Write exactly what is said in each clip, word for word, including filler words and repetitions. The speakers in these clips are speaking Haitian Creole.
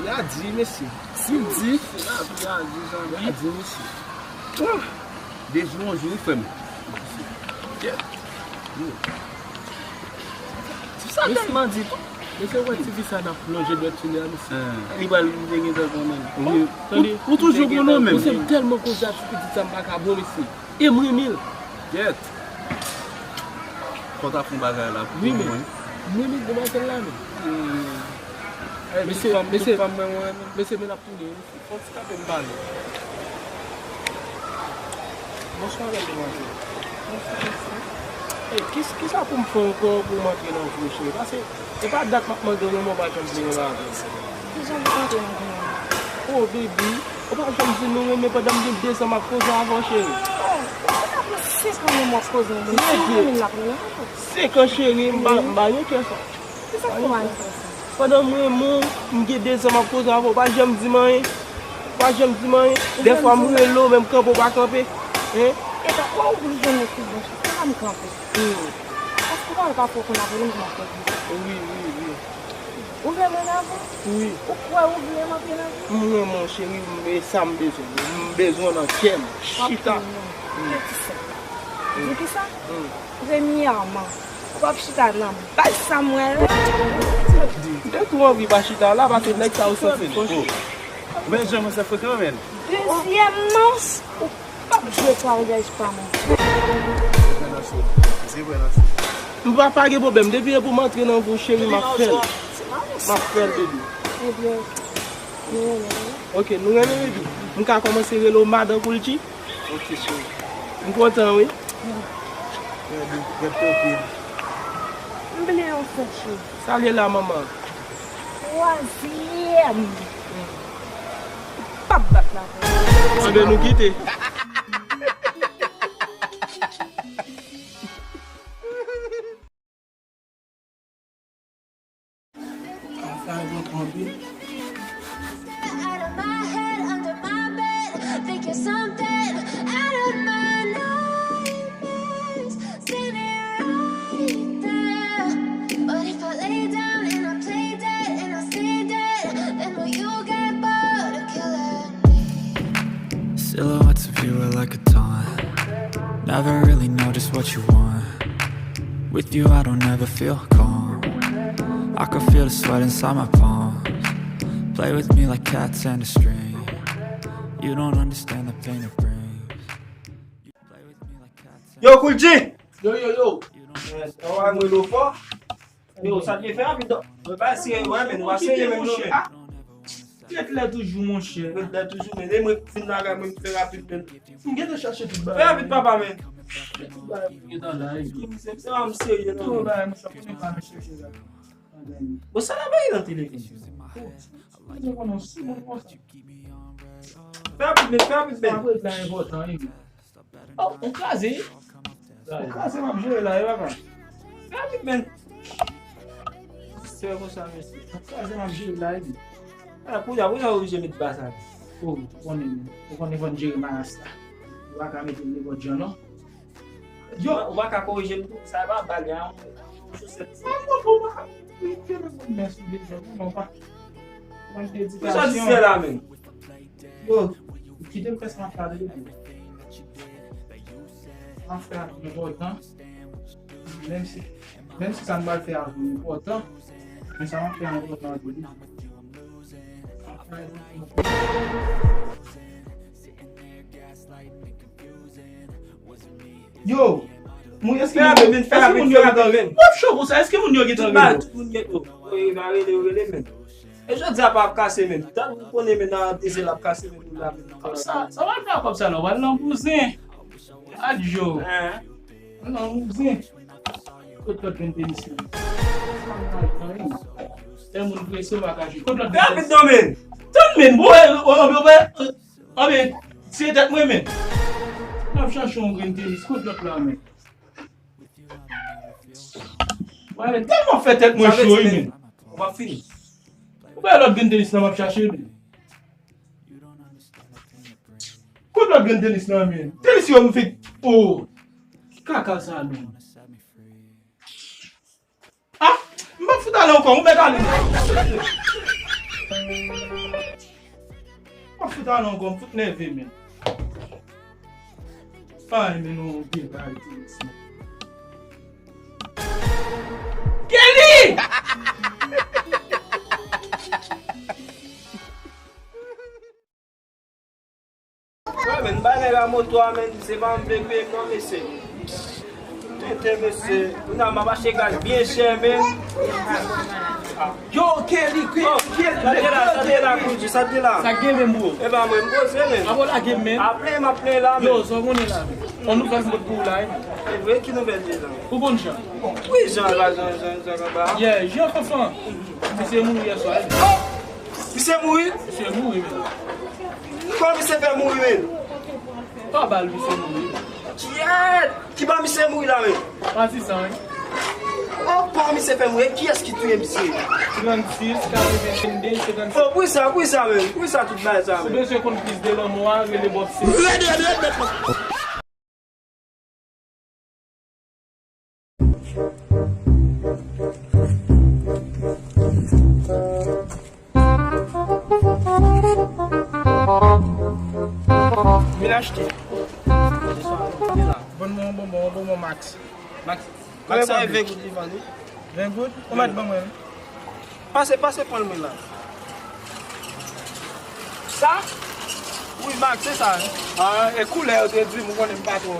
Lavi a di, mesye. Si m di, lavi a di, zanmi. Lavi a di, mesye. Ah, de jou an jou, wi, frè m. Yeah. Ti sa tèlman di tou. Mesye, wè ti fi sa n ap lonje dwèt sou li a, mesye. Li pral vin gen tan konnen. Ou, ou, ou toujou gen non menm. Ou se tèlman koze a ti pitit sa m pa ka bon, mesye. E m renmen l. Gyèt. Fò w ta fè yon bagay la pou mwen. M renmen demwazèl la, men. Mesye, mesye, mesye, men l ap tounen, wi. Fò w ti kanpe m pale. Bonswa, bèl demwazèl. Bonswa, mesye. Ey, ki, kisa pou m fè ankò pou m antre nan vi w, cheri? Paske se pa dat m ap mande w, men w pa janm vle yon bagay. Kijan pou m antre nan vi w? Oh, baby, ou pa janm di nou renmen pandan m gen de zan m ap koze avè w, cheri. Oh, ou pa pran senk an menm w ap koze yon moun. Si w renmen l, l ap renmen w tou. Senk an, cheri, m pa, m pa gen kè sa. Kisa k fè w al fè sa? Pandan m renmen w, m gen de zan m ap koze avè w, ou pa janm di m anyen. Ou pa janm di m anyen. Dèfwa m rele w, men m kanpe, ou pa kanpe. Hein? Epa, wè ou vle jwenn mwen sou bòch, se la m kanpe. Hmm. Paske ou pa wè pafwa ou konn ap rele m, m ap fè plis. Wi, wi, wi. Ou vle m rele avè w? Wi. Ou kwè ou vle m antre nan vi w? M renmen w, cheri, m, e sa m bezwen. M bezwen w nan kè m. Chita. Kè ti sèk. Di kisa? Hmm. Premyèman, w ap chita nan baz sa m wè la. M te tou anvi pa chita la, paske nèg sa yo santi m. Oh. Men jan mwen se frekan, men. Dezyèmman, ou p ap jwe pa oryaj pa mwen. M pa, pa gen pwoblèm. Depi e pou m antre nan vi w, cheri, m ap fè l. M ap fè l, baby. Ebyen, nou renmen, wi. Ok, nou renmen, baby. M ka kòmanse rele w madan Koultji? Ok, cheri. M kontan, wi. Gade, gade tanpri. M bliye yon fòt, cheri. Salye la, manman. Twazyèm. P ap bat la. Anben, nou kite. Sa yo konprann anpil. Out of my head, under my bed, thinking something out of my nightmares. Standing right there. But if I lay down and I play dead and I stay dead, then will you get bored of killing me? Silhouettes of you are like a taunt. Never really know just what you want. With you, I don't ever feel calm. I can feel the sweat inside my palms. Play with me like cats and a string. You don't understand the pain it brings. You play with me like cats and Yo, Koultji! Yo, yo, yo! Yes, sa w a mwen lo fò? Yo, sa te fè rapid, non? Mwen pa serye, wè, men, nou pa serye menm, non, men. Ret lè toujou, monchè. Ret lè toujou, men. E mwen k vin lakay mwen, m fè rapid, men. M gentan chache tout bagay. Fè rapid, papa, men. Tout bagay m gentan la, e. Ki misye, se pa m serye, non. Tout bagay, monchè, konnen pa m chèche la. Bon, sa la bay nan telefòn. Oh, mwen te konnen yon simoun konsa. Fè rapid, men, fè rapid, men. Sa ret la enpòtan, wi, men. Oh, on kraze. On kraze m ap jere la, e papa. Fè rapid, men. Se konsa, mesye. On kraze m ap jere la, epi. Ah, pou sa, pou sa oblije met ba sa. Oh, ou konnen, men. Ou konnen fò n jere maras la. Ou pa ka mete l nenpòt jan, non. Yo, ou pa ka korije m tou. Sa e pa bal, yon, yon chosèt. Sa bon, ou pa ka mete l nenpòt jan, non, pa. Mwen te di. Kisa w di fè la, menm? Yo, kite m fè sa m ap fè a, tande. M ap fè a enpòtan. Menm si, menm si sa m pral fè a enpòtan, men sa m ap fè a enpòtan anpil, wi. M ap fè a enpòtan. Yo, moun, èske moun yo, èske moun yo gentan rele? W ap cho konsa, èske moun yo gentan rele? Tout moun gen, oh, yo rele, yo rele, men. E jodi a pa ap kase menm. Tan ou konnen men nan dezè l ap kase menm la menm. Kòb sa, sa w al fè ak kòb sa la? W al nan bouzen. Adjo. Hein? W al nan bouzen. Kot lòt grenn tenis lan? Lè moun prese, w pa ka jwe. Kot lòt grenn tenis? Fè rapid non, men. Tann, men, bro, anben, anben, se tèt mwen, men. M ap chache yon grenn tenis. Kot lòt la, men? Mwen tèlman fè tèt mwen cho, wi, men. Ou pa fini. Ou pa lòt grenn tenis la m ap chache, men. Kot lòt grenn tenis la, men? Tenis yo m fèk. Oh. Kaka sa, non. Ah, m pa fout ale ankò, ou mèt ale. Alon gon fout nève men. Ay men non gen bagay T X men. Kelly! Wè men, bagay la moto a men, se pa m vle peye non mesye. Tenten mesye, kounya m ap achte gaz byen chè men. Yo, Kelly, Kelly, Kelly, sa te la, sa te la, Koudjou, sa te la. Sa gen menm bro? E pa mwen, m poze men. Apo la gen men. Aple m, aple la men. Yo, sa w konnen la men. On nouvèl m pot pou w la wi. E vre, ki nouvèl deja? Ou konn Jan? Wi, Jan la, Jan, Jan, Jan anba. Yeah, Jan Fanfan. Misye mouri yè swa wi. Misye mouri? Misye mouri men. Kòman misye fè mouri men? Pa bal misye mouri. Kyèt! Ki bal misye mouri la men? Pati sa wi. Oh, pa misye fè mouri. Kiyès ki touye misye? Trannsis, katreven, vennde, senkannsenk. Oh, poukisa, poukisa men? Poukisa tout bagay sa men? Si w bezwen konn plis de lanmò a, rele Bob Sey. Rèd, rèd, rèd, rèd. Vin achte. Bonbon, bonbon, bonbon Max. Max, Max sa e ven goud li vann wi. Ven goud? Ou mèt ban mwen. Pase, pase pran mwen la. Sa? Wi, Max, se sa wi. Ah, e koulè yo te di m, ou konnen m pa twò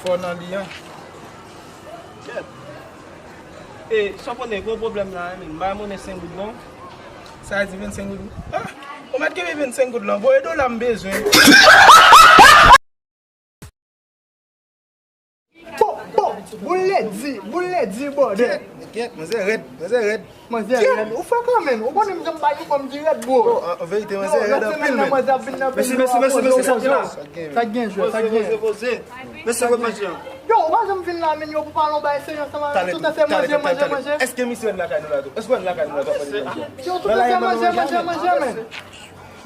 fò nan li an. Kèt. E, sa w konnen, gon pwoblèm la, men m bay monnen senk goud non. Sa di vennsenk goud? Ah, ou mèt kenbe vennsenk goud lan, voye dola m bezwen. Po, po, boul ledi, boul ledi, bòdè. Kèt, kèt, manzè rèd, manzè rèd. Manzè rèd. Ou frekan men, ou konnen m janm bay yon fanm di rèd, bro. Oh, an, an verite, manzè rèd anpil, men. Manzè ap vin nan peyi nou a poze, poze. Sa gen jwè, sa gen. Poze, poze, poze. Mesye, wè manje an. Yo, ou pa janm vin la, men yo pou pale yon bagay serye ansanm avè m. Tout tan se manje, manje, manje. Èske misye rèd lakay nou la tou? Èske w rèd lakay nou la tou? Yo, tout tan se manje, manje, manje, men.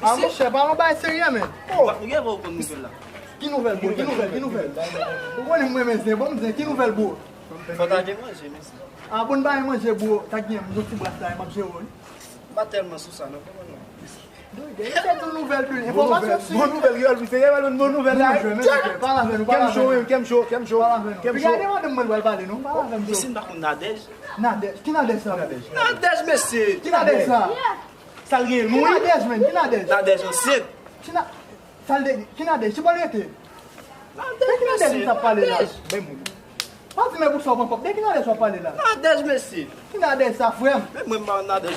Ah, monchè, pale yon bagay serye, men. Oh. Ou gen vwa ou konn nouvèl la? Ki nouvèl, bro? Ki nouvèl? Ki nouvèl? Ou konnen m renmen zen, bon, m zen, ki nouvèl, bro? Fò ta gen manje, mesye. Ah, bon, n pa gen manje, bro. Ta gen, m gon ti bras la, m ap jere w, wi. M pa tèlman sou sa, non, konprann non. Bon, gen, se tou nouvèl, tou. Enfòmasyon si. Bon nouvèl, bon nouvèl, Riyòl, misye, gen yon nouvèl nouvèl la, wi. Kèm cho, wi, kèm cho, kèm cho, kèm cho. Piga de mande m mwen pral pale, non, pale avè m. Mesye, m pa konn Nadèj. Nadèj, ki Nadèj sa? Nadèj, mesye. Ki Nadèj sa? Sa l gen, wi. Ki Nadèj, men, ki Nadèj? Nadèj ansent. Ki Na-, sa l de, ki Nadèj? Ki bò l rete? Nadèj, mesye. De ki Nadèj misye ap pale la? Nadèj. Pa di men pou sa w pran kòb. De ki Nadèj w ap pale la? Nadèj, mesye. Ki Nadèj sa, frè m? Men mwen, m pa Nadèj.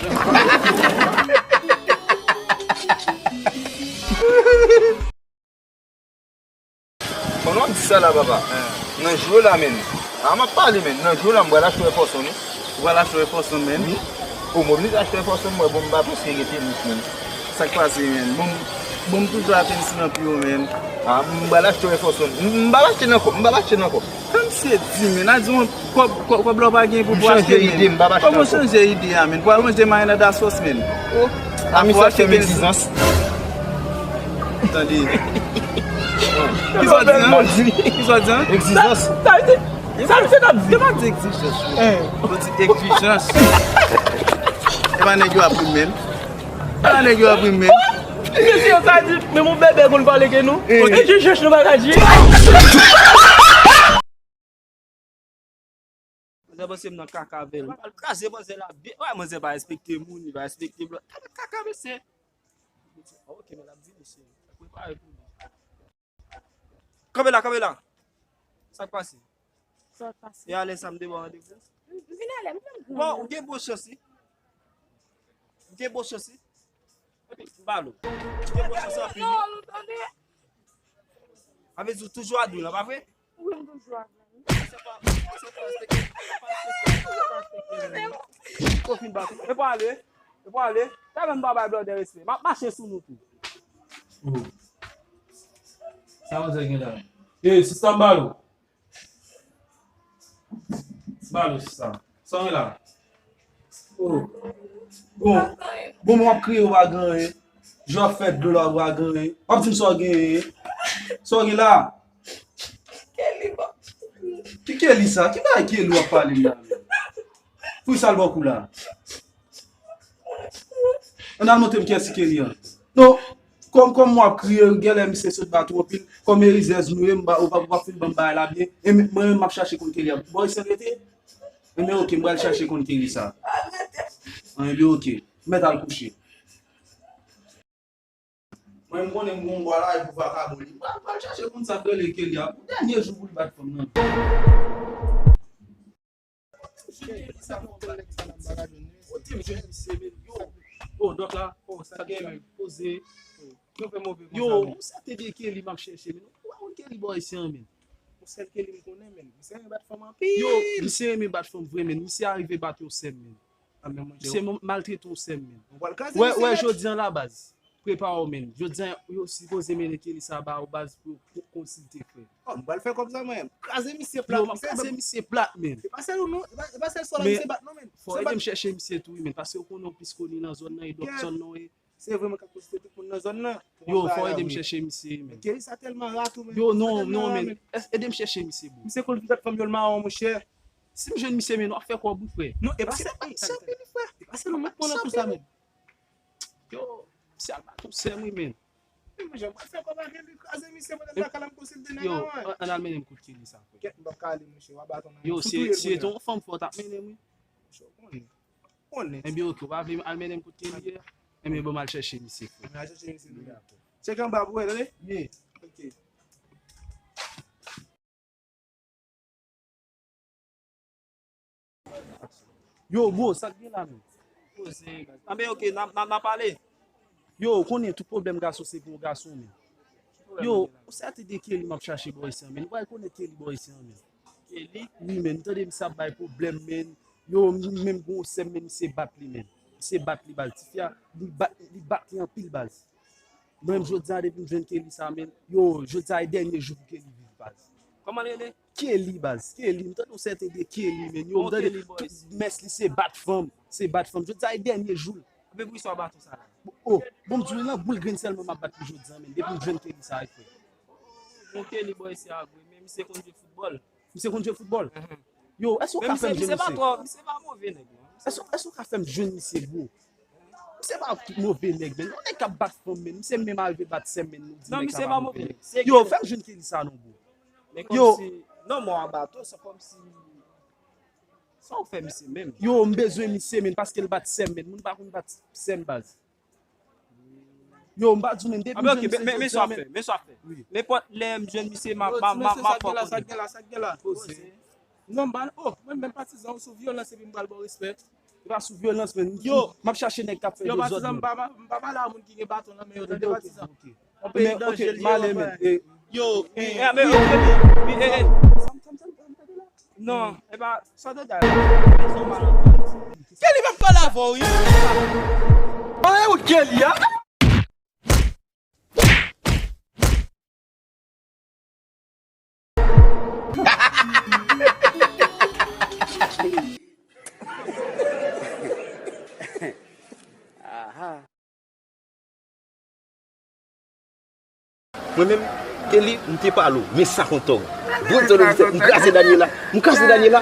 Kòman w ap di sa la, papa? Nan jou la, men. A, m ap pale, men. Nan jou la, m pral achte yon fòson, wi. Ou pral achte yon fòson, men? Wi. O, m oblije achte yon fòson, mwen, bon, m pa prèske gen tenis, men. Sa k pase, men? Bon, bon, m toujou a tenis nan pye w, men. A, m pral achte yon fòson. M, m pral achte nan kòb, m pral achte nan kòb. Kòm se di, men, a di yon kòb, kòb, kòb la w pa gen pou, pou achte, men. M chanje ide, m pap achte ankò. Kòman w chanje ide a, men? Pou al ranje marinad a sòs, men. Oh. A, misye ap fè m egzijans. Tande. Kisa w di, an? Kisa w di, an? Egzijans. Sa, sa vle di, sa vle di n ap di. Yo pa di egzijans, non. Yo di egzijans. E pa nèg yo ap ri m, men. E pa nèg yo ap ri m, men. Mesye, sa di, menm yon bèbè konn pale ke nou. Egzijans nou pa ka di. Manzè panse m nan kaka avè l. M pral kraze manzè la byen. Wè, manzè pa respekte moun, li pa respekte lòt. Gade kaka, mesye. Ok, men l ap di, mesye. Prepare pou li. Kanpe la, kanpe la. Sa k pase? Sa k pase? E alè sa m te ba w randevou? M vin alè, m fè m gran. Bon, ou gen bon chans, wi. Ou gen bon chans, wi. Epi, m pale w. Ou gen bon chans anpil, wi. Non, nou tande. A vle di w toujou a dou la, pa vre? Wi, m toujou avè l. Ou fin bat ou. E pou ale. E pou ale. Sa menm pa bay blòdè respè. M ap mache sou nou tou. Oh. Sa manzè gen la? Ey, sista, m ba l ou. M ba l ou, sista. Sa w gen la? Oh. Bon. Bon, mwen ap kriye ou pa gen anyen. Jan w ap fè dlo la ou pa gen anyen. W ap di m sa w gen. Sa w gen la? Kelly, bon. Ki Kelly sa? Ki bagay Kelly w ap pale m la? Pou sa l ba w kou la? Ann al montre m kiyès ki Kelly an. Non. Kòm, kòm mwen ap kriye, genlè misye sot bat ou anpil. Kòm e rizèz nou ye, m ba, ou pa, ou pa fin ban m bagay la byen. E men, mwen menm m ap chache konn Kelly a. Bò isit rete? Enben, oke, m pral chache konn Kelly sa. Enben, oke. M mèt al kouche. Mwen, m konnen m gon bwa la, epi vakabon li. M pral, pral chache konn sa k rele Kelly a. Pou dènye jou pou l bat fanm nan. Kote m jwenn misye, men? Yo. Oh, dòk la. Oh, sa gen, men? Poze. Yo, yon sèten de Kelly m ap chèche, men. Ou pa konn Kelly bò isit an, men? Yon sèl Kelly m konnen, men. Misye renmen bat fanm anpil. Yo, misye renmen bat fanm vre, men. Misye arive bat yon sè m, men. Misye maltrete yon sè m, men. Wè, wè, jodi an la, baz. Prepare w, men. Jodi an, yo sipoze mennen Kelly sa ba ou, baz, pou, pou konsilte, frè. Oh, m pral fè kòb sa mwen. M kraze misye plat. Yo, m ap kraze misye plat, men. E pa sèl ou non, e pa, e pa sèl sòl la misye bat non, men. Fò w ede m chèche misye tou, wi, men, paske ou konnen w plis koni nan zòn nan, e dòk zòn nan, wi. Se vre mwen k ap konsilte tout moun nan zòn nan. Yo, fò w ede m chèche misye, men. Kelly sa tèlman ra tou, men. Yo, non, non, men. Ede m chèche misye, bro. Misye konn vin bat fanm yo l mawon, monchè. Si m jwenn misye, men, w ap fè kòb, wi, frè. Non, e pa sèl, se anpil, wi, frè. E pa sèl ou mwen k konnen tou sa, men. Yo, misye al bat yon sè m, wi, men. Men mwen, jan mwen fè kòb avè li, kraze misye, mwen, lakay la, m konsilte nèg la, wi. Yo, ann al mennen m kote Kelly sa, frè. Kèt, m p ap ka ale, monchè, w a baton nan men. Yo, si, si se te yon fanm, fò w t ap mennen m, wi. Monchè, w konnen. Konnen. Enben, oke, w pa vle al mennen m kote Kelly a? Enben, bon, m al chèche misye, frè. Mwen al chèche misye, wi. Tcheke anba pou wè, tande? Ye. Oke. Yo, bro, sa k gen la, men? Poze, baz. Anben, oke, n a, n a, n a pale. Yo, ou konnen tout pwoblèm gason se pou yon gason, men. Yo, ou sa te de Kelly m ap chache bò isit an, men. Ou pa konnen Kelly bò isit an, men. Kelly? Wi, men, m tande misye ap bay pwoblèm, men. Yo, m menm gon sè m, men, misye bat li, men. Misye bat li, baz. Tifi a, li bat, li bat li anpil, baz. Mwen menm jodi a depi m jwenn Kelly sa, men, yo, jodi a e dènye jou pou Kelly viv, baz. Kòman l rele? Kelly, baz. Kelly, m tande yon sèten de Kelly, men. Yo, m tande tout mès li se bat fanm, se bat fanm. Jodi a e dènye jou l. Anben, poukisa w bat ou sa la? Oh, bon, m di w, nan boul grenn sèlman m ap bat li jodi a, men. Depi m jwenn Kelly sa, wi, frè. Bon, Kelly bò isit a vre, men misye konn jwe foutbòl. Misye konn jwe foutbòl? Yo, èske w ka fè m jwenn misye? Misye pa twò, misye pa move nèg, non. Èske, èske w ka fè m jwenn misye, bro? Misye pa move nèg, men. Yon nèg k ap bat fanm, men. Misye menm arive bat sè m, men. Nou di nèg sa pa move nèg. Yo, fè m jwenn Kelly sa non, bro. Yo. Non, mò a bato, se kòmsi. Sa w fè misye menm? Yo, m bezwen misye, men, paske l bat sè m, men. Moun pa konn bat sè m, baz. Yo, m pa di w, men, depi m jwenn misye jodi a, men. Men sa w ap fè, men sa w ap fè. Nenpòt lè m jwenn misye, m a, m a, m a, m a fè w konnen. Sa k gen la, sa k gen la? Non, m pa, oh, mwen menm patizan w sou vyolans epi m pral ba w respè. Se pa sou vyolans, men. Yo, m ap chache nèg k ap fè dezòd, men. Yo, patizan, m pa, m pa pale a moun ki gen baton nan men yo, tande, patizan. Yon peyi danje l ye, men. Yo, eh, eh, men, eh, eh, eh. Non, e pa, sa w te di a la. Kelly p ap pale avè w, wi. An, e ou Kelly a? Aha. Mwen menm, Kelly, m te pale w, men sa k yon tòg. Gwo tòg, m kraze Daniela, m kraze Daniela.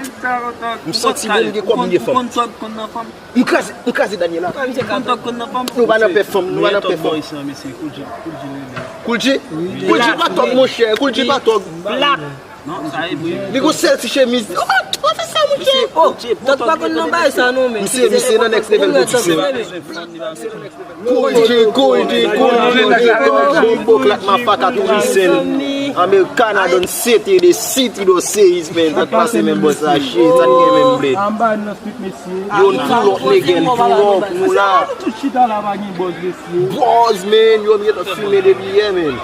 M santi bon, m gen kòb, m gen fanm. M kraze, m kraze Daniela. Nou pa nan pè fanm, nou pa nan pè fanm. Kool G? Kool G pa tòg, monchè, Kool G pa tòg. Li gon sèl ti chemiz. Oh, oh, fè sa, monchè. Oh, tòg pa konn nan bagay sa non, men. Misye, misye nan next level, monchè. Kool G, Kool G, Kool G, Kool G, Bòklak, mafaka, tourisèn, Americana, don city, the city, the seas, man. Sa k pase menm bò sa, shit, sa k gen menm, bled. Yo, n pull up, nèg, n pull up, nou la. Bòz, man, yo, m gentan fimen depi yè, man.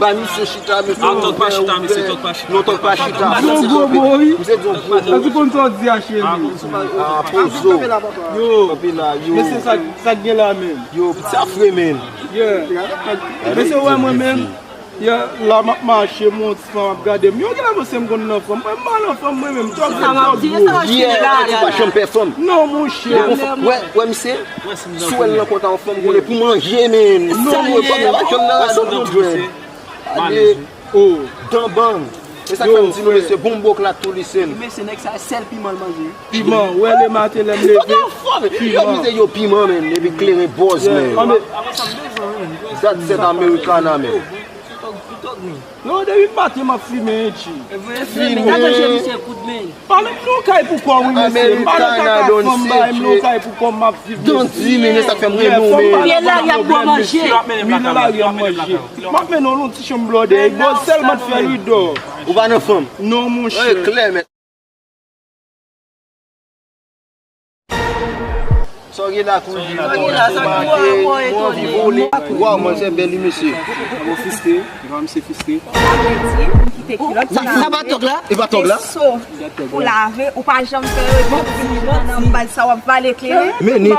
Ba misye chita, mesye. Atò, pa chita, mesye, tòg pa chita. Non, tòg pa chita. Misye di yon gwo mo, wi. Misye di yon gwo mo. Èske w konn sa w di a, cheri? Ah, pozo. Yo. Kanpe la, yo. Mesye, sa, sa k gen la menm? Yo, piti a fre, menm. Yeah. Mesye, w wè mwen menm? Yeah, la m ap mache, m wè yon ti fanm ap gade m. Yo, gen la mesye m konn nan fanm. Mwen, m pa nan fanm, mwen menm. Tòg, tòg, tòg. Yeah, tòg pa janm pè fanm. Non, monchè. Wè, wè, misye. Si w wè l nan kont a yon fanm, konnen pou manje, menm. Non, monchè, pa janm nan radòt, non, jwè. Ale, oh, dan bann. E sa k fè m di nou, mesye, bon bok la tou li se m. Mesye, nèg sa, sèl piman l manje. Piman, wè lematen lè m leve. Yo, yo, yo, piman, men, epi kleren bòz, men. Dat sèt Americana, men. Non, depi maten m ap fimen, G. Fimen. Pale m non kay pou kò wi, mesye. Pale kaka fanm bay m non kay pou kò m ap viv, mesye. Don Jimmy, men sa k fè m renmen w, men. Vye lari ap bò manje. Wi, nan lari ap manje. M ap mennen w nan ti chanm blòdè. Bòz sèlman t fè ridò. Ou pa nan fanm. Non, monchè. Klè, men. Sa w gen la kou di. Sa w gen la, sa w gen la, mwen anvi vole. Waw, manzè bèl wi, mesye. Bon, fiste, li pa misye fiste. Sa vle di, kite kilòt pou lave. Sa pa tòg la? E pa tòg la? Pou lave, ou pa janm fè yo, epi ou vin nan bal sa w ap vale kleren. Men ni.